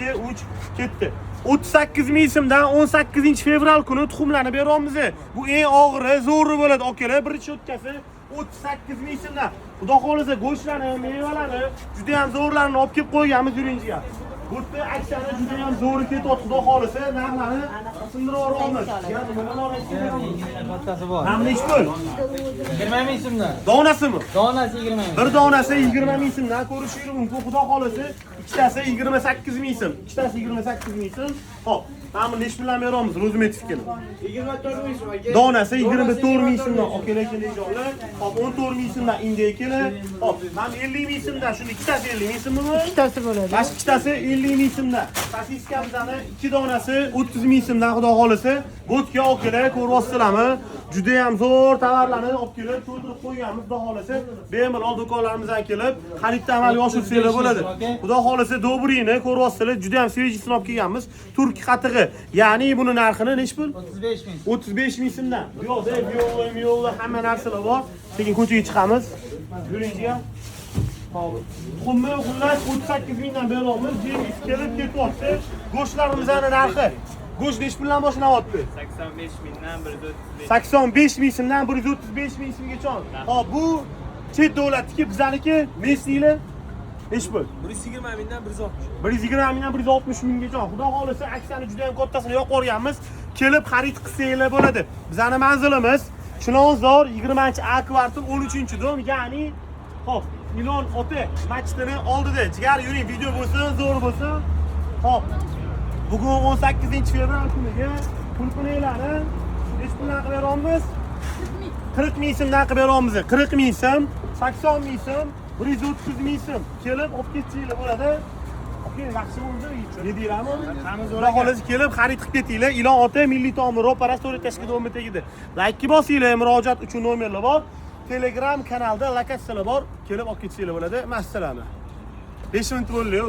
2, 3, ketdi. 38 ming so'mdan 18 fevral kuni tuxumlarni beryapmiz. Bu eng og'iri, zo'ri bo'ladi akalar. Birinchi o'tkasi 38 ming so'mdan. Xudo xohlasa go'shtlarni, mevalarni juda ham zo'rlarini olib kelib qo'yganmiz, yuringizga. Bu yerda aksiyani juda ham zo'ri ketyapti, xudo xohlasa narxlarni sindirib yuboramiz. Kattasi bor. Mana nechi pul? 20 ming so'mdan. Donasimi? Donasi 20 ming. Bir donasi 20 ming so'mdan ko'rishingiz mumkin. Xudo xohlasa ikkitasi 28 ming so'm. Ikkitasi 28 ming so'm. Xo'p, mana buni nechi puldan beramiz Ro'zmetskini? 24 ming so'm aka. Donasi 24 ming so'mdan akalar, kelinjonlar. Xo'p, 14 ming so'mdan indekili. Xo'p, mana 50 ming so'mdan shuni ikkitasi 50 ming so'mmi? Ikkitasi bo'ladi. Mana shu ikkitasi 50 ming so'mdan. Sosiskamizani ikki donasi 30 ming so'mdan, xudo xohlasa. Bo'tga akalar, ko'ryapsizlarmi? Juda ham zo'r tovarlarni olib kelib, to'ldirib qo'yganmiz, xudo xohlasa. Bemalol do'konlarimizdan kelib, xaridni amalga oshirsanglar bo'ladi. Xudo xohlasa dobriyni ko'ryapsizlar, juda ham свежий sini olib kelganmiz. Turk qatig'i. Ya'ni buni narxini nechi pul? 35 ming. 35 ming so'mdan. Bu yoqda yo'q, yo'q, hamma narsalar bor. Sekin ko'chaga chiqamiz. Yuring jigar. Hop. Tuxumni xullas 38 mingdan beryapmiz. Jengis kelib ketyapti. Go'shtlarimizni narxi. Go'sht nechi puldan boshlanyapti? 85 mingdan 135. 85 ming so'mdan 135 ming so'mgacha. Hop, bu chet davlatniki, bizaniki, mesiylar nechi pul? 120 mingdan 160. 120 mingdan 160 minggacha. Xudo xohlasa aksiyani juda ham kattasini yoqib yuborganmiz. Kelib xarid qilsanglar bo'ladi. Bizani manzilimiz Chilonzor 20-A kvartal 13-dom, ya'ni hop, Ilon ota masjidini oldida. Jigar yuring, video bo'lsin, zo'r bo'lsin. Hop. Bugun 18 fevral kuniga pulpunaylarni nechi puldan qilib beryapmiz? 40 ming so'mdan qilib beryapmiz. 40 ming so'm, 80 ming so'm, 130 ming so'm. Kelib olib ketsanglar bo'ladi. Aka, yaxshi bo'ldi. Yedinglarmi? Xudo xohlasa kelib xarid qilib ketinglar. Ilon ota milliy taomni ro'parasi to'rt tashkil domi tagida. Like bosinglar, murojaat uchun nomerlar bor. Telegram kanalda lokatsiyalar bor. Kelib olib ketsanglar bo'ladi. Masalani. 5 minut bo'ldi-yu.